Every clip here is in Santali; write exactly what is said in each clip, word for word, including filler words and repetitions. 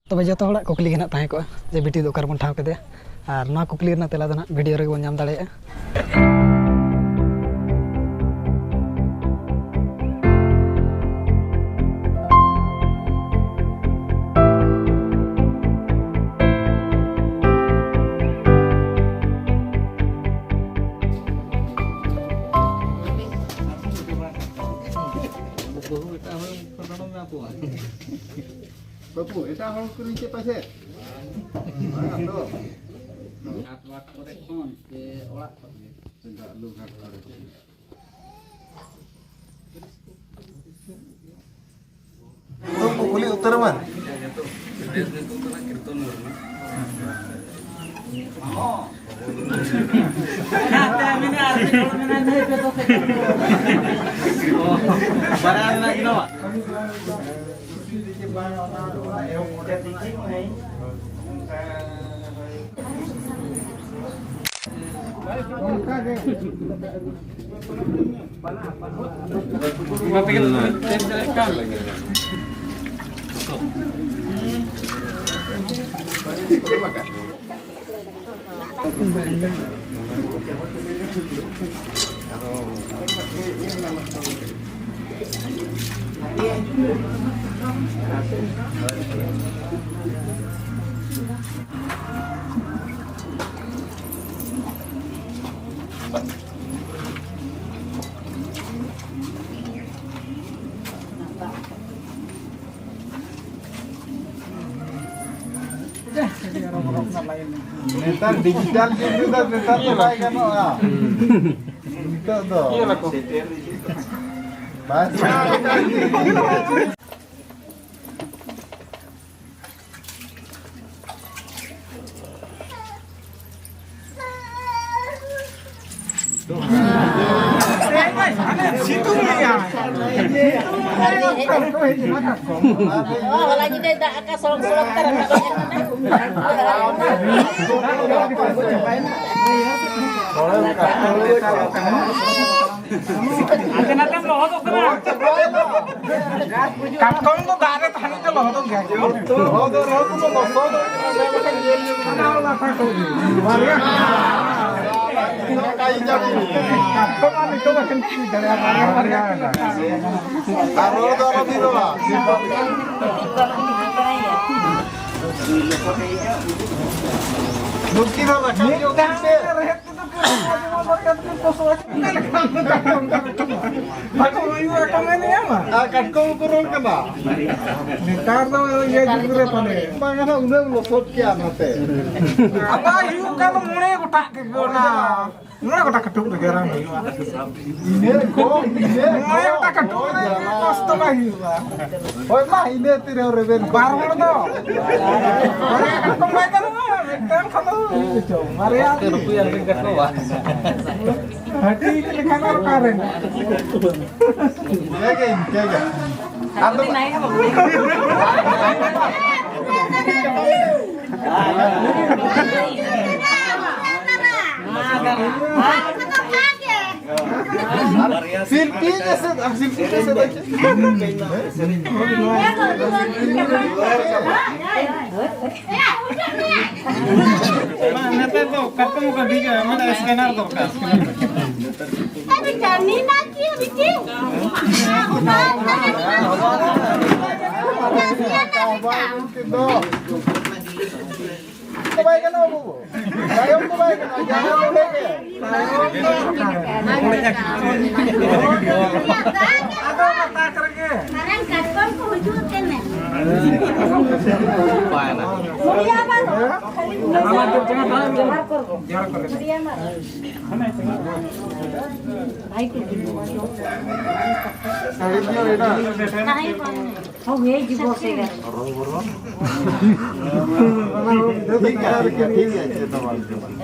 ᱛᱚᱵᱮ ᱡᱚᱛᱚ ᱦᱚᱲᱟᱜ ᱠᱩᱠᱞᱤ ᱜᱮ ᱱᱟᱦᱟᱜ ᱛᱟᱦᱮᱸ ᱠᱚᱜᱼᱟ ᱡᱮ ᱵᱤᱴᱤ ᱫᱚ ᱚᱠᱟ ᱨᱮᱵᱚᱱ ᱴᱷᱟᱶ ᱠᱮᱫᱮᱭᱟ, ᱟᱨ ᱱᱚᱣᱟ ᱠᱩᱠᱞᱤ ᱨᱮᱱᱟᱜ ᱛᱮᱞᱟ ᱫᱚ ᱱᱟᱦᱟᱜ ᱵᱷᱤᱰᱤᱭᱳ ᱨᱮᱜᱮ ᱵᱚᱱ ᱧᱟᱢ ᱫᱟᱲᱮᱭᱟᱜᱼᱟ᱾ ᱵᱟᱹᱵᱩ, ᱮᱴᱟᱜ ᱦᱚᱲ ᱠᱚ ᱱᱤᱪᱮ ᱯᱟᱥᱮ? ᱵᱟᱝᱟ ᱛᱚ᱾ ᱦᱟᱴ ᱵᱟᱴ ᱠᱚᱨᱮ ᱠᱷᱚᱱ ᱥᱮ ᱚᱲᱟᱜ ᱠᱷᱚᱱ ᱜᱮ? ᱪᱮᱫᱟᱜ ᱞᱩ ᱜᱷᱟᱴ ᱠᱚᱨᱮ ᱠᱷᱚᱱ? ᱛᱚ ᱠᱚ ᱠᱩᱞᱤ ᱩᱛᱟᱹᱨ ᱢᱟ᱾ ᱵᱟᱨᱭᱟ ᱢᱮᱱᱟᱜ ᱜᱮᱭᱟ ᱵᱟᱝ? ᱱᱮᱛᱟᱨ ᱰᱤᱡᱤᱴᱟᱞ ᱡᱩᱜᱽ ᱨᱮᱫᱚ ᱱᱮᱛᱟᱨ ᱫᱚ ᱵᱟᱭ ᱜᱟᱱᱚᱜᱼᱟ᱾ ᱱᱤᱛᱚᱜ ᱫᱚ ᱵᱟᱭ ᱦᱚᱞᱟ ᱧᱤᱫᱟᱹ ᱫᱟᱜ ᱟᱠᱟ ᱥᱚᱲᱚᱠ ᱥᱚᱲᱚᱠ ᱛᱮ ᱨᱟᱠᱟᱵ ᱦᱮᱡ ᱟᱠᱟᱱᱟ᱾ ᱦᱟᱱᱛᱮ ᱱᱟᱛᱮᱢ ᱞᱚᱦᱚᱫᱚᱜ ᱠᱟᱱᱟ᱾ ᱠᱟᱴᱠᱚᱢ ᱫᱚ ᱫᱟᱜ ᱨᱮ ᱛᱟᱦᱮᱱ ᱞᱚᱦᱚᱫᱚᱜ ᱜᱮᱭᱟ᱾ ᱞᱚᱦᱚᱫᱚᱜ ᱨᱮᱦᱚᱸ ᱠᱚ ᱞᱚᱥᱚᱫᱚᱜ ᱠᱟᱱᱟ, ᱧᱮᱞ ᱧᱚᱜ ᱠᱟᱱᱟ᱾ ᱵᱟᱨᱭᱟ᱾ ᱠᱟᱴᱠᱚᱢ ᱟᱨ ᱱᱤᱛᱚᱜ ᱫᱚ ᱠᱤᱱ ᱪᱮᱫ ᱫᱟᱲᱮᱭᱟᱜᱼᱟ, ᱵᱟᱨᱭᱟ, ᱵᱟᱨᱭᱟ᱾ ᱟᱨ ᱨᱚᱲ ᱫᱚ ᱟᱞᱚ ᱵᱤᱱ ᱨᱚᱲᱟ᱾ ᱱᱩᱠᱤᱱ ᱦᱚᱸ ᱨᱟᱠᱟᱵ ᱧᱚᱜ ᱠᱤᱱ ᱯᱮ᱾ ᱵᱟᱠᱚ ᱦᱩᱭᱩᱜᱼᱟ, ᱠᱚ ᱢᱮᱱᱮᱜᱼᱟ ᱢᱟ᱾ ᱟᱨ ᱠᱟᱴᱠᱚᱢ ᱠᱚ ᱨᱚᱲ ᱠᱟᱱᱟ᱾ ᱱᱮᱛᱟᱨ ᱫᱚ ᱤᱭᱟᱹ ᱡᱩᱜᱽ ᱨᱮ ᱯᱟᱞᱮ᱾ ᱵᱟᱝ, ᱟᱫᱚ ᱩᱱᱟᱹᱜ ᱞᱚᱥᱚᱫ ᱠᱮᱭᱟ ᱱᱚᱛᱮ᱾ ᱟᱵᱟᱨ ᱦᱩᱭᱩᱜ ᱠᱟᱱ ᱢᱚᱬᱮ ᱜᱚᱴᱟᱜ ᱜᱮ ᱚᱱᱟ᱾ ᱢᱚᱬᱮ ᱜᱚᱴᱟ ᱠᱟᱹᱴᱩᱵ ᱨᱮᱜᱮ ᱨᱟᱱ ᱦᱩᱭᱩᱜᱼᱟ᱾ ᱤᱱᱟᱹ ᱠᱚ, ᱤᱱᱟᱹ ᱢᱚᱬᱮ ᱠᱚ᱾ ᱜᱚᱴᱟ ᱠᱟᱹᱴᱩᱵ ᱨᱮ ᱠᱚᱥᱴᱚ ᱵᱟᱭ ᱦᱩᱭᱩᱜᱼᱟ᱾ ᱦᱳᱭ ᱢᱟ, ᱤᱱᱟᱹ ᱛᱤᱨᱮ ᱨᱮᱵᱮᱱ ᱠᱚ᱾ ᱵᱟᱨ ᱦᱚᱲ ᱫᱚ᱾ ᱵᱟᱨᱭᱟ ᱠᱟᱴᱠᱚᱢ ᱵᱟᱭ ᱜᱟᱱᱚᱜᱼᱟ, ᱢᱤᱫᱴᱟᱝ ᱠᱷᱟᱱ ᱫᱚ ᱦᱩᱭᱩᱜ ᱪᱚᱝ, ᱵᱟᱨᱭᱟ᱾ ᱦᱟᱹᱴᱤᱧ ᱞᱮᱠᱷᱟᱱ ᱟᱨ ᱚᱠᱟᱨᱮ? ᱤᱱᱠᱟᱹ ᱜᱮ, ᱤᱱᱠᱟᱹ ᱜᱮ᱾ ᱟᱫᱚ ᱥᱤᱞᱯᱤ ᱡᱮᱥᱮ, ᱥᱤᱞᱯᱤ ᱡᱮᱥᱮ ᱫᱮᱠᱷᱮ᱾ ᱱᱮᱛᱟᱨ ᱫᱚ ᱠᱟᱴᱠᱚᱢ ᱠᱚ ᱰᱷᱮᱨ, ᱢᱟᱱᱮ ᱥᱠᱮᱱᱟᱨ ᱫᱚᱨᱠᱟᱨ᱾ ᱟᱨᱮ ᱪᱟᱱᱤ ᱱᱟ ᱠᱤ ᱵᱤᱴᱤ? ᱫᱚ ᱵᱟᱭ ᱜᱟᱱᱚᱜᱼᱟ, ᱵᱟᱹᱵᱩ᱾ ᱛᱟᱭᱚᱢ ᱫᱚ ᱵᱟᱭ ᱜᱟᱱᱚᱜᱼᱟ, ᱡᱟᱦᱟᱸ ᱚᱸᱰᱮ ᱜᱮ᱾ ᱟᱫᱚ ᱚᱱᱟ ᱛᱟᱠ ᱨᱮᱜᱮ᱾ ᱢᱟᱨᱟᱝ ᱠᱟᱴᱠᱚᱢ ᱠᱚ ᱦᱤᱡᱩᱜ ᱛᱮ ᱢᱮ᱾ ᱵᱟᱭ ᱱᱟ᱾ ᱢᱩᱞᱤᱭᱟ ᱵᱟᱝ᱾ ᱡᱟᱦᱟᱸ ᱠᱚᱨᱮ᱾ ᱢᱩᱞᱤᱭᱟ ᱵᱟᱝ᱾ ᱵᱷᱟᱭ ᱠᱚ᱾ ᱦᱳᱭ, ᱦᱩᱭ ᱡᱤᱵᱚ ᱥᱮ᱾ ᱴᱷᱤᱠ ᱟᱪᱷᱮ, ᱴᱷᱤᱠ ᱟᱪᱷᱮ, ᱪᱮᱫ ᱦᱚᱸ ᱵᱟᱝ, ᱪᱮᱫ ᱦᱚᱸ ᱵᱟᱝ᱾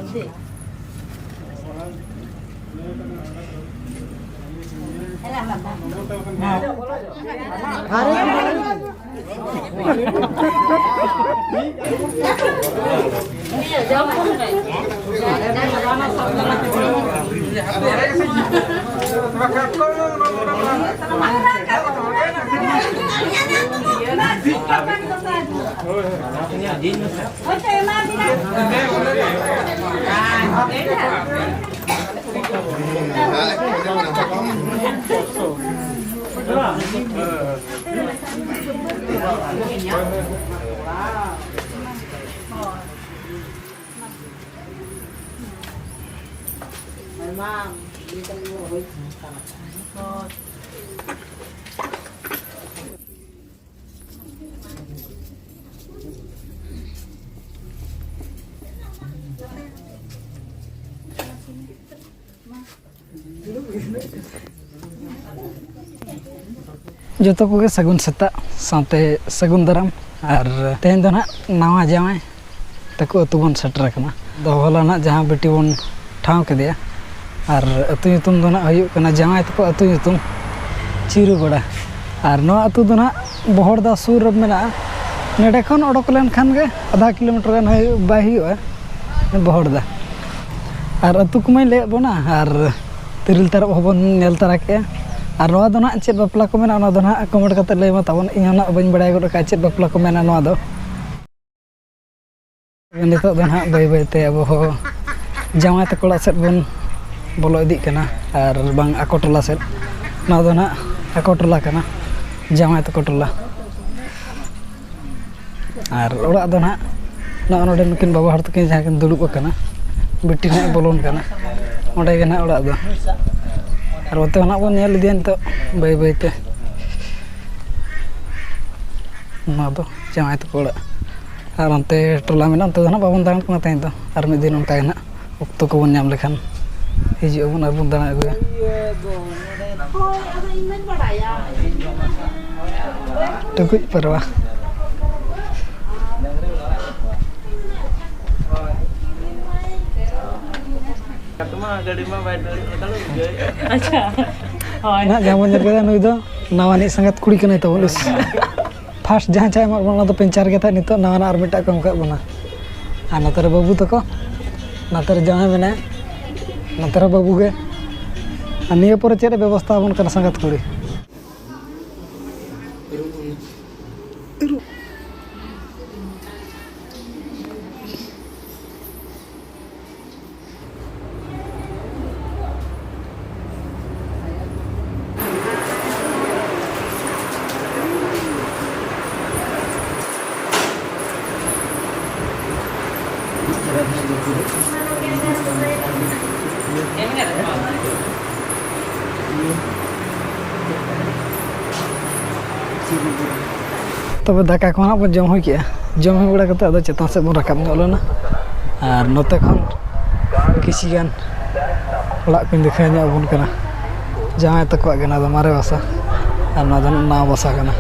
ᱡᱚᱛᱚ ᱠᱚᱜᱮ ᱥᱟᱹᱜᱩᱱ ᱥᱮᱛᱟᱜ ᱥᱟᱶᱛᱮ ᱥᱟᱹᱜᱩᱱ ᱫᱟᱨᱟᱢ᱾ ᱟᱨ ᱛᱮᱦᱮᱧ ᱫᱚ ᱱᱟᱦᱟᱜ ᱱᱟᱣᱟ ᱡᱟᱶᱟᱭ ᱛᱟᱠᱚ ᱟᱹᱛᱩ ᱵᱚᱱ ᱥᱮᱴᱮᱨ ᱟᱠᱟᱱᱟ᱾ ᱫᱚ ᱦᱚᱞᱟ ᱱᱟᱜ ᱡᱟᱦᱟᱸ ᱵᱤᱴᱤ ᱵᱚᱱ ᱴᱷᱟᱶ ᱠᱮᱫᱮᱭᱟ, ᱟᱨ ᱟᱹᱛᱩ ᱧᱩᱛᱩᱢ ᱫᱚ ᱱᱟᱜ ᱦᱩᱭᱩᱜ ᱠᱟᱱᱟ, ᱡᱟᱶᱟᱭ ᱛᱟᱠᱚ ᱟᱹᱛᱩ ᱧᱩᱛᱩᱢ ᱪᱤᱨᱩᱜᱚᱲᱟ᱾ ᱟᱨ ᱱᱚᱣᱟ ᱟᱹᱛᱩ ᱫᱚ ᱱᱟᱜ ᱵᱚᱦᱚᱲᱫᱟ ᱥᱩᱨ ᱨᱮ ᱢᱮᱱᱟᱜᱼᱟ᱾ ᱱᱚᱰᱮ ᱠᱷᱚᱱ ᱚᱰᱚᱠ ᱞᱮᱱᱠᱷᱟᱱ ᱜᱮ ᱟᱫᱷᱟ ᱠᱤᱞᱳᱢᱤᱴᱟᱨ ᱜᱟᱱ ᱦᱩᱭᱩᱜ, ᱵᱟᱭ ᱦᱩᱭᱩᱜᱼᱟ ᱵᱚᱦᱚᱲᱫᱟ᱾ ᱟᱨ ᱟᱹᱛᱩ ᱠᱚᱢᱟᱧ ᱞᱟᱹᱭᱟᱫ ᱵᱚᱱᱟ, ᱟᱨ ᱛᱤᱨᱤᱞ ᱛᱟᱨᱚᱵ ᱦᱚᱸᱵᱚᱱ ᱧᱮᱞ ᱛᱟᱨᱟ ᱠᱮᱜᱼᱟ᱾ ᱟᱨ ᱱᱚᱣᱟ ᱫᱚ ᱱᱟᱜ ᱪᱮᱫ ᱵᱟᱯᱞᱟ ᱠᱚ ᱢᱮᱱᱟ, ᱚᱱᱟ ᱫᱚ ᱱᱟᱜ ᱠᱚᱢᱮᱱᱴ ᱠᱟᱛᱮ ᱞᱟᱹᱭ ᱢᱟ ᱛᱟᱵᱚᱱ᱾ ᱤᱧ ᱦᱚᱸ ᱱᱟᱜ ᱵᱟᱹᱧ ᱵᱟᱲᱟᱭ ᱜᱚᱫ ᱠᱟᱜᱼᱟ ᱪᱮᱫ ᱵᱟᱯᱞᱟ ᱠᱚ ᱢᱮᱱᱟ ᱱᱚᱣᱟ ᱫᱚ᱾ ᱱᱤᱛᱚᱜ ᱫᱚ ᱱᱟᱦᱟᱜ ᱵᱟᱹᱭ ᱵᱟᱹᱭ ᱛᱮ ᱟᱵᱚ ᱦᱚᱸ ᱡᱟᱶᱟᱭ ᱛᱟᱠᱚ ᱚᱲᱟᱜ ᱥᱮᱫ ᱵᱚᱱ ᱵᱚᱞᱚ ᱤᱫᱤᱜ ᱠᱟᱱᱟ, ᱟᱨ ᱵᱟᱝ ᱟᱠᱚ ᱴᱚᱞᱟ ᱥᱮᱫ᱾ ᱱᱚᱣᱟ ᱫᱚ ᱱᱟᱦᱟᱜ ᱟᱠᱚ ᱴᱚᱞᱟ ᱠᱟᱱᱟ, ᱡᱟᱶᱟᱭ ᱛᱟᱠᱚ ᱴᱚᱞᱟ᱾ ᱟᱨ ᱚᱲᱟᱜ ᱫᱚ ᱱᱟᱦᱟᱜ ᱱᱚᱜᱼᱚ ᱱᱚᱰᱮ ᱱᱩᱠᱤᱱ ᱵᱟᱵᱟ ᱦᱚᱲ ᱛᱟᱹᱠᱤᱱ ᱡᱟᱦᱟᱸ ᱠᱤᱱ ᱫᱩᱲᱩᱵ ᱟᱠᱟᱱᱟ, ᱵᱤᱴᱤ ᱱᱟᱦᱟᱜ ᱵᱚᱞᱚᱱ ᱠᱟᱱᱟ, ᱚᱸᱰᱮ ᱜᱮ ᱱᱟᱦᱟᱜ ᱚᱲᱟᱜ ᱫᱚ᱾ ᱟᱨ ᱚᱱᱛᱮ ᱦᱚᱸ ᱱᱟᱦᱟᱜ ᱵᱚᱱ ᱧᱮᱞ ᱤᱫᱤᱭᱟ ᱱᱤᱛᱚᱜ ᱵᱟᱹᱭ ᱵᱟᱹᱭ ᱛᱮ᱾ ᱱᱚᱣᱟ ᱫᱚ ᱡᱟᱶᱟᱭ ᱛᱟᱠᱚ ᱚᱲᱟᱜ᱾ ᱟᱨ ᱚᱱᱛᱮ ᱴᱚᱞᱟ ᱢᱮᱱᱟᱜᱼᱟ, ᱚᱱᱛᱮ ᱫᱚ ᱱᱟᱦᱟᱜ ᱵᱟᱵᱚᱱ ᱫᱟᱬᱟᱱ ᱠᱟᱱᱟ ᱛᱮᱦᱮᱧ ᱫᱚ᱾ ᱟᱨ ᱢᱤᱫ ᱫᱤᱱ ᱚᱱᱠᱟ ᱜᱮ ᱱᱟᱦᱟᱜ ᱚᱠᱛᱚ ᱠᱚᱵᱚᱱ ᱧᱟᱢ ᱞᱮᱠᱷᱟᱱ ᱦᱤᱡᱩᱜ ᱟᱵᱚᱱ ᱟᱨ ᱵᱚᱱ ᱫᱟᱬᱟ ᱟᱹᱜᱩᱭᱟ᱾ ᱴᱩᱠᱩᱡ ᱯᱟᱨᱣᱟ᱾ ᱟᱪᱪᱷᱟ, ᱦᱳᱭ᱾ ᱱᱟᱦᱟᱜ ᱡᱟᱦᱟᱸ ᱵᱚᱱ ᱧᱮᱞ ᱠᱮᱫᱟ, ᱱᱩᱭ ᱫᱚ ᱱᱟᱣᱟᱱᱤᱡ ᱥᱟᱸᱜᱟᱛ ᱠᱩᱲᱤ ᱠᱟᱱᱟᱭ ᱛᱟᱵᱚᱱ᱾ ᱤᱥ, ᱯᱷᱟᱥᱴ ᱡᱟᱦᱟᱸ ᱪᱟ ᱮᱢᱟᱜ ᱵᱚᱱᱟ, ᱚᱱᱟ ᱫᱚ ᱯᱮᱱᱪᱟᱨ ᱜᱮ ᱛᱟᱦᱮᱸᱫ, ᱱᱤᱛᱚᱜ ᱱᱟᱣᱟᱱᱟᱜ ᱟᱨ ᱢᱤᱫᱴᱟᱜ ᱠᱚ ᱮᱢ ᱠᱟᱜ ᱵᱚᱱᱟ᱾ ᱟᱨ ᱱᱚᱛᱮ ᱨᱮ ᱵᱟᱹᱵᱩ ᱛᱟᱠᱚ, ᱱᱚᱛᱮ ᱨᱮ ᱡᱟᱶᱟᱭ ᱢᱮᱱᱟᱭᱟ, ᱱᱚᱛᱮ ᱨᱮ ᱵᱟᱹᱵᱩ ᱜᱮ᱾ ᱟᱨ ᱱᱤᱭᱟᱹ ᱯᱚᱨᱮ ᱪᱮᱫ ᱮ ᱵᱮᱵᱚᱥᱛᱷᱟ ᱟᱵᱚᱱ ᱠᱟᱱᱟ ᱥᱟᱸᱜᱟᱛ ᱠᱩᱲᱤ? ᱟᱹᱨᱩᱵ᱾ ᱛᱚᱵᱮ ᱫᱟᱠᱟ ᱠᱚ ᱦᱟᱸᱜ ᱵᱚᱱ ᱡᱚᱢ ᱦᱩᱭ ᱠᱮᱜᱼᱟ᱾ ᱡᱚᱢ ᱦᱩᱭ ᱵᱟᱲᱟ ᱠᱟᱛᱮ ᱟᱫᱚ ᱪᱮᱛᱟᱱ ᱥᱮᱫ ᱵᱚᱱ ᱨᱟᱠᱟᱵ ᱧᱚᱜ ᱞᱮᱱᱟ᱾ ᱟᱨ ᱱᱚᱛᱮ ᱠᱷᱚᱱ ᱠᱤᱪᱷᱤ ᱜᱟᱱ ᱚᱲᱟᱜ ᱠᱚᱧ ᱫᱮᱠᱷᱟᱣ ᱧᱚᱜ ᱟᱵᱚᱱ ᱠᱟᱱᱟ᱾ ᱡᱟᱶᱟᱭ ᱛᱟᱠᱚᱣᱟᱜ ᱜᱮ ᱱᱚᱣᱟ ᱫᱚ ᱢᱟᱨᱮ ᱵᱟᱥᱟ, ᱟᱨ ᱱᱚᱣᱟ ᱫᱚ ᱱᱟᱣᱟ ᱵᱟᱥᱟ ᱠᱟᱱᱟ᱾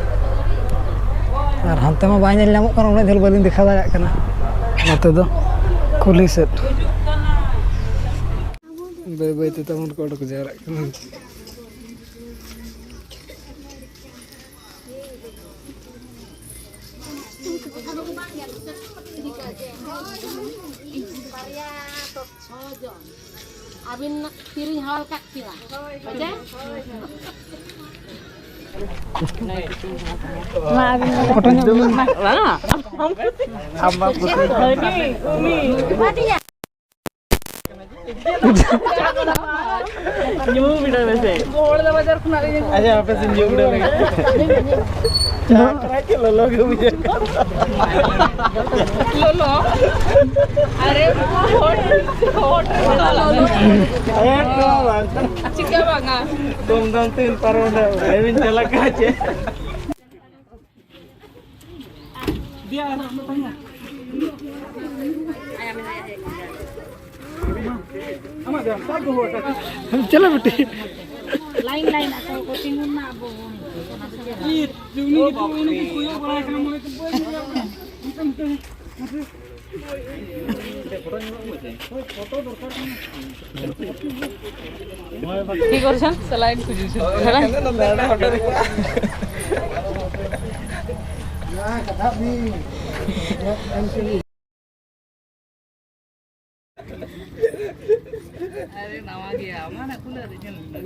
ᱟᱨ ᱦᱟᱱᱛᱮ ᱢᱟ ᱵᱟᱭ ᱧᱮᱞ ᱧᱟᱢᱚᱜ ᱠᱟᱱᱟ, ᱩᱱᱟᱹᱜ ᱡᱷᱟᱹᱞ ᱵᱟᱹᱞᱤᱧ ᱫᱮᱠᱷᱟᱣ ᱫᱟᱲᱮᱭᱟᱜ ᱠᱟᱱᱟ᱾ ᱱᱚᱛᱮ ᱫᱚ ᱠᱩᱞᱦᱤ ᱥᱮᱫ ᱵᱟᱹᱭ ᱵᱟᱹᱭ ᱛᱮ ᱛᱟᱵᱚᱱ ᱠᱚ ᱚᱰᱚᱠ ᱡᱟᱣᱨᱟᱜ ᱠᱟᱱᱟ᱾ ᱟᱹᱵᱤᱱ ᱛᱤᱨᱤᱧ ᱦᱟᱣᱟᱞ ᱠᱟᱜ ᱠᱤᱱᱟ᱾ ᱦᱳᱭ ᱥᱮ? ᱯᱷᱳᱴᱳ ᱧᱚᱜ ᱵᱤᱱ᱾ ᱵᱟᱝᱟ᱾ ᱟᱢ ᱢᱟ ᱠᱩᱥᱤ᱾ ᱦᱟᱹᱱᱤ, ᱩᱱᱤ᱾ ᱧᱩ ᱵᱤᱰᱟᱹᱣ ᱢᱮᱥᱮ᱾ ᱟᱪᱪᱷᱟ, ᱟᱯᱮ ᱥᱮᱫ ᱧᱩ ᱵᱤᱰᱟᱹᱣ ᱞᱮᱜᱮ᱾ ᱪᱟ ᱠᱟᱱᱟ ᱪᱮ ᱞᱚᱞᱚ ᱜᱮ ᱵᱩᱡᱷᱟᱹᱜ ᱠᱟᱱᱟ? ᱞᱚᱞᱚ? ᱟᱨᱮ, ᱦᱚᱴ, ᱦᱚᱴ ᱨᱮ ᱞᱚᱞᱚ᱾ ᱮᱠᱫᱚᱢ ᱵᱟᱝ᱾ ᱪᱤᱠᱟᱹ ᱵᱟᱝᱟ? ᱠᱚᱢ ᱫᱟᱢ ᱛᱮ ᱯᱟᱨᱚᱢ ᱮᱫᱟ, ᱵᱟᱭ ᱵᱤᱱ ᱪᱟᱞᱟᱜ ᱠᱟᱱᱟ ᱪᱮ? ᱪᱚᱞᱚ ᱵᱤᱴᱤ᱾ ᱞᱟᱭᱤᱱ ᱞᱟᱭᱤᱱ ᱟᱠᱚ ᱠᱚ ᱛᱤᱸᱜᱩᱱ ᱢᱟ, ᱟᱵᱚ ᱵᱚᱱ᱾ কি কৰিছা? চেলাইন খুজিছো। ᱟᱨᱮ, ᱱᱟᱣᱟ ᱜᱮᱭᱟ, ᱚᱱᱟ ᱱᱟ ᱠᱷᱩᱞᱟᱹ ᱨᱮ ᱧᱮᱞ ᱢᱮ᱾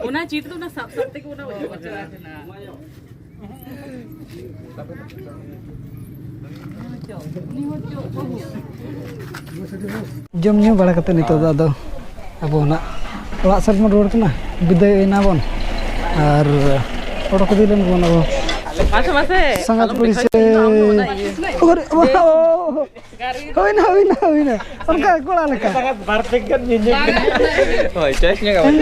ᱚᱱᱟ ᱪᱤᱴ ᱫᱚ ᱚᱱᱟ ᱥᱟᱵ ᱥᱟᱵ ᱛᱮᱜᱮ ᱚᱱᱟ ᱚᱪᱚᱜ ᱪᱟᱞᱟᱜ ᱠᱟᱱᱟ᱾ ᱡᱚᱢ ᱧᱩ ᱵᱟᱲᱟ ᱠᱟᱛᱮ ᱱᱤᱛᱚᱜ ᱫᱚ ᱟᱫᱚ ᱟᱵᱚ ᱱᱟᱜ ᱚᱲᱟᱜ ᱥᱮᱫ ᱵᱚᱱ ᱨᱩᱣᱟᱹᱲ ᱠᱟᱱᱟ, ᱵᱤᱫᱟᱹᱭ ᱮᱱᱟ ᱵᱚᱱ᱾ ᱟᱨ ᱚᱰᱚᱠ ᱤᱫᱤ ᱞᱮᱱ ᱵᱚᱱ ᱟᱵᱚ ᱢᱟᱥᱮ, ᱢᱟᱥᱮ, ᱥᱟᱸᱜᱟᱛ ᱟᱞᱚᱢ ᱠᱩᱲᱤ ᱫᱮᱠᱷᱟᱣ ᱥᱮ᱾ ᱤᱧ ᱫᱚ ᱟᱢ ᱫᱚ ᱚᱱᱟ ᱤᱭᱟᱹ᱾ ᱚᱠᱟᱨᱮ? ᱚ, ᱚ, ᱚ, ᱚ᱾ ᱦᱩᱭᱱᱟ, ᱦᱩᱭᱱᱟ, ᱦᱩᱭᱱᱟ᱾ ᱚᱱᱠᱟ ᱠᱚᱲᱟ ᱞᱮᱠᱟ᱾ ᱵᱟᱨ ᱯᱮᱠ ᱜᱟᱱ ᱧᱮᱧᱮᱞ᱾ ᱦᱳᱭ, ᱪᱚᱭᱮᱥ ᱧᱚᱜ ᱟᱵᱚᱱ᱾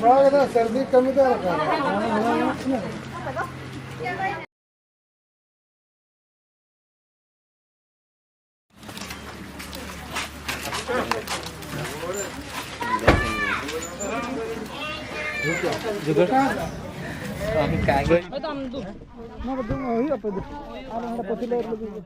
ᱱᱚᱣᱟ ᱜᱮ ᱥᱟᱹᱨᱫᱤ ᱠᱟᱹᱢᱤ ᱫᱚ ᱟᱨ ᱚᱠᱟ ᱨᱮ? ᱚᱱᱠᱟ ᱜᱮ᱾ ᱱᱚᱣᱟ ᱠᱚ ᱫᱩ ᱦᱩᱭᱩᱜ ᱟᱯᱮ ᱫᱩ᱾ ᱟᱨ ᱚᱸᱰᱮ ᱯᱟᱹᱛᱤ ᱞᱮ ᱮᱨ ᱞᱟᱹᱜᱤᱫ᱾